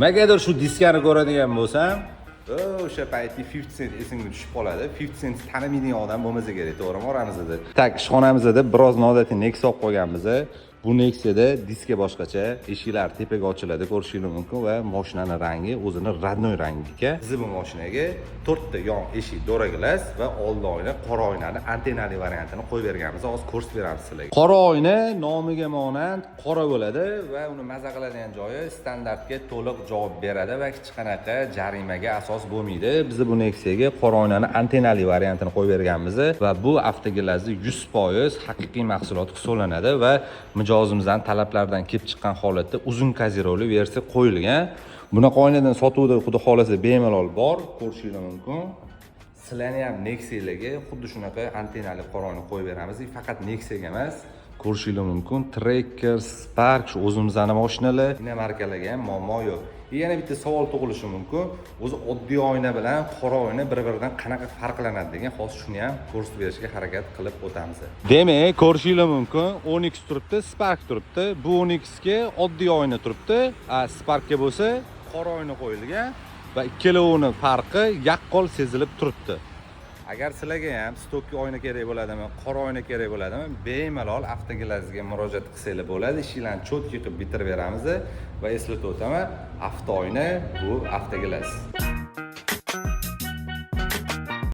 Nimagadir shu diskani ko'radigan bo'lsam, o'sha paytgi 50 Cent esimga tushib qoladi. 50 Cent tanimaydigan odam bo'lmasa kerak, to'g'rimi, oramizda? Так, ishxonamizda biroz noodatiy Nexia olib qo'yganmiz. Bu Nexia'da diska boshqacha, eshiklar tepaga ochiladi, ko'rishingiz mumkin va mashinani rangi o'zini родной rangiga. Biz bu mashinaga to'rtta yon eshik дора глаз va oldi oyna qora oynani antennali variantini qo'yib berganmiz. Hozir ko'rsatib beramiz sizlarga. Qora oyna nomiga monand qora bo'ladi va uni maza qiladigan joyi standartga to'liq javob beradi va hech qanaqa jarimaga asos bo'lmaydi. Biz bu Nexia'ga qora oynani antennali variantini qo'yib berganmiz va bu Avtoglazni 100% haqiqiy mahsulot hisoblanadi va mijozimizdan talablaridan kelib chiqqan holatda uzun козырёк li versiya qo'yilgan. Bunaqa oynadan sotuvda, xudo xohlasa, bemalol bor, ko'rishingiz mumkin. Sizlarni ham Nexia'larga xuddi shunaqa antennali qora oyna qo'yib beramiz. И faqat Nexia'ga emas, ko'rishingiz mumkin, Tracker, Spark, shu o'zimizni mashinalar, иномарка larga ham muammo yo'q. И yana bitta savol tug'ilishi mumkin. O'zi oddiy oyna bilan qora oyna bir-biridan qanaqa farqlanadi degan, hozir shuni ham ko'rsatib berishga harakat qilib o'tamiz. Demak, ko'rishingiz mumkin, Onix turibdi, Spark turibdi. Bu Onixga oddiy oyna turibdi, a Sparkga bo'lsa qora oyna qo'yilgan va ikkalovini farqi yaqqol sezilib turibdi. Agar sizlarga ham стойкий oyna kerak bo'ladimi, qora oyna kerak bo'ladimi, bemalol Avtoglazga murojaat qilsanglar bo'ladi. Ishinglarni чётко qilib bitirib beramiz va eslatib o'taman, avtooyna bu Avtoglaz.